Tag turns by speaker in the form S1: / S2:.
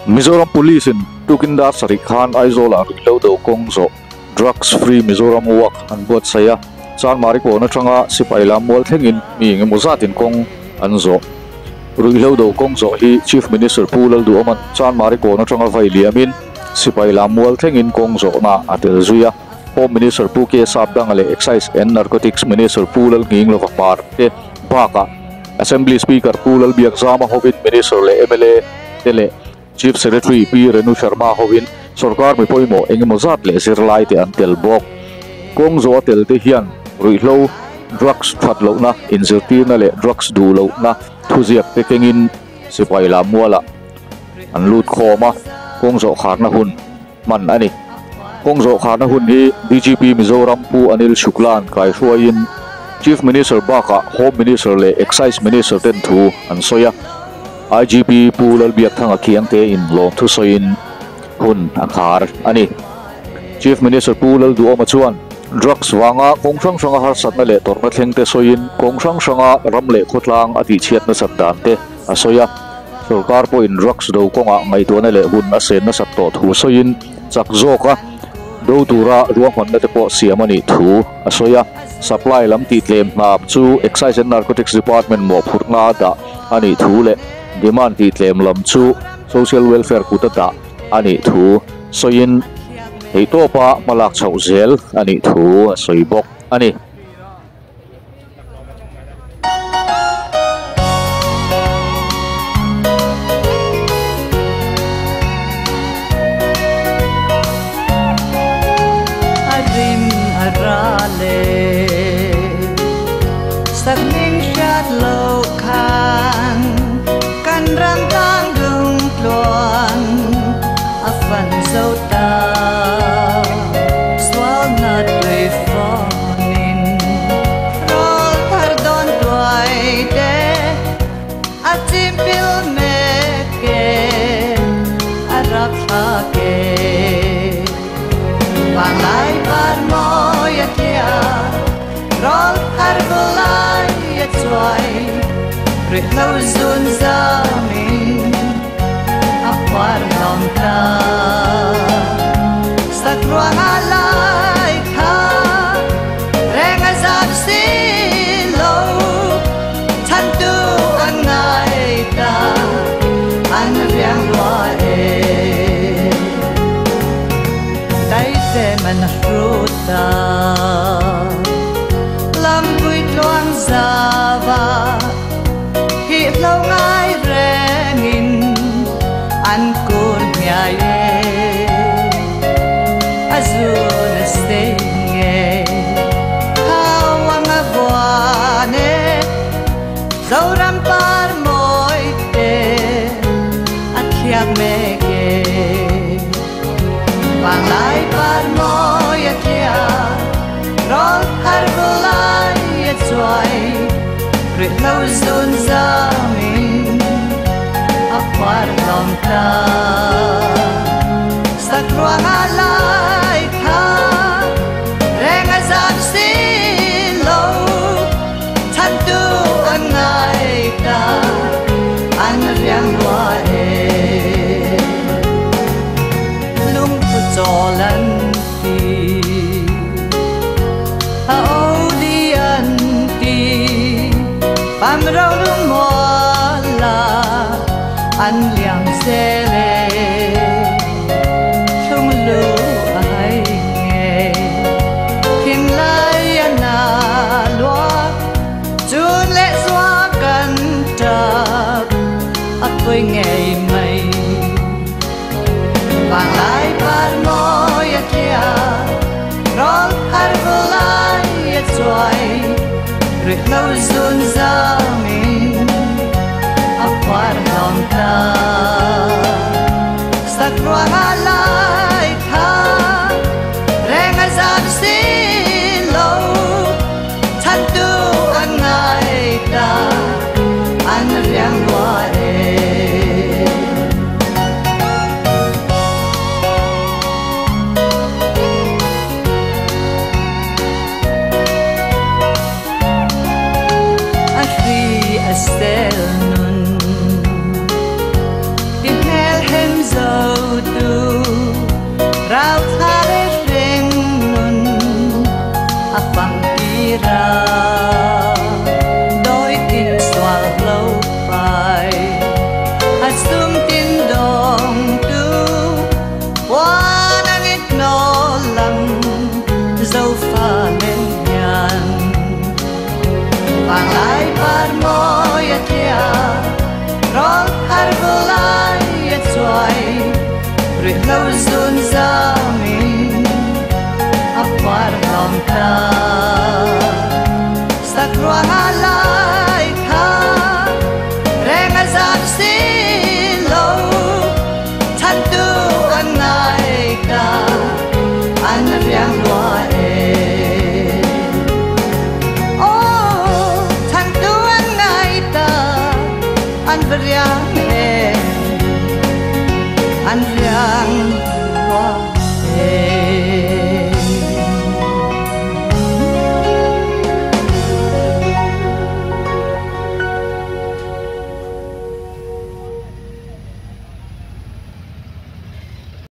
S1: Mizoram Police in tukin dar sarih khan Aizawl-ah ruihhlo do kawng zawh Drugs Free Mizoram Walk an buatsaih a, Chanmari kawn atanga sipai lam mual thlengin mi engemaw zatin kawng an zawh. Ruihhlo do kawng zawh hi Chief Minister Pu Lalduhawma'n Chanmari kawn atanga vai liamin sipai lam mual thlengin kawng zawhna a tel zui a. Home Minister Pu K Sapdanga leh Excise and Narcotics Minister Pu Lalnghing Lova Hmar te bakah Assembly Speaker Pu Lalbiakzama hovin Minister leh mla te leh Chief Secretary Pi Renu Sharma hovin sorkar mi pawimawh engemaw zat leh zirlai te an tel bawk. Kawng zawh a tel te hian ruihhlo, drugs that lohna, inzirtirna leh drugs duh lohna thuziak te kengin sipai lam mualah an lut khawm a, kawng zawh kharna hun hman a ni. Kawng zawh kharna hun hi DGP Mizoram Pu Anil Shukla-a'n kaihruaiin Chief Minister bakah Home Minister leh Excise Minister ten thu an sawi a. IGP Pu Lalbiakthanga Khiangte in lawmthu sawiin hun a khar a ni. Chief Minister Pu Lalduhawma chuan drugs vanga kawng hrang hranga harsatna leh tawrhna thleng te sawiin kawng hrang hranga ram leh khawtlang a tihchhiat nasat dan te a sawi a. Sorkar pawhin drugs do kawngah ngaihtuahna leh hun a sen nasat tawh thu sawiin chak zawka do tura ruahmanna te pawh siam a nih thu a sawi a. Supply lam tihtlem hna chu Excise and Narcotics Department mawhphurhna a dah a nih thu leh demand tihtlem lam chu Social Welfare kut a dah a nih thu sawiin theihtawpa hmalak chhoh zel a nih thu a sawi bawk a ni.
S2: A rim a ra le sakming hriat lo khan kan ram tang dung tluan a fan zo ta sual na tui fawnin rawl thar dawn tuai te a chim pil mek e a rap thlak e vanglai par mawi a tlia rawl thar vulai a chuai rihlo zun zamin a khuar hlawm ta sak ruang a lai kha reng a zam si lo chhan tu an ngai ta an riang lua e dai te man hru ta lam pui tluang zava hi lo ngai rengin an kun hmiai e a zun a sei nge thau ang a vuan e Zoram par mawi te a thliak mek e vanglai par mawi a tlia rawl thar vulai a chuai rihlo zun zamin a khuar hlawm ta sak ruang a lai kha reng a zam si lo chhan tu an ngai ta an riang lua e lungphu chawl an ti a o di an ti pam ro lung mual la an liam zel e thlung lu a hai nge thin lai a na lua chun leh zua kan tap a pawi ngei mai vanglai par mawi a tlia rawl thar vulai a chuai rihlo zun zamin a khuar hlawm ta sak ruang a lai kha reng a zam si lo chhan tu an ngai ta an riang lua e. A hri a sel nun Parvalai a chuai ruihhlo zun zamin a par hlawm ta. Sakruang lai tha reng a zam si lo, chan tu an ngai ta an riang lua e. Oh, chan tu an ngai ta an riang e, an riang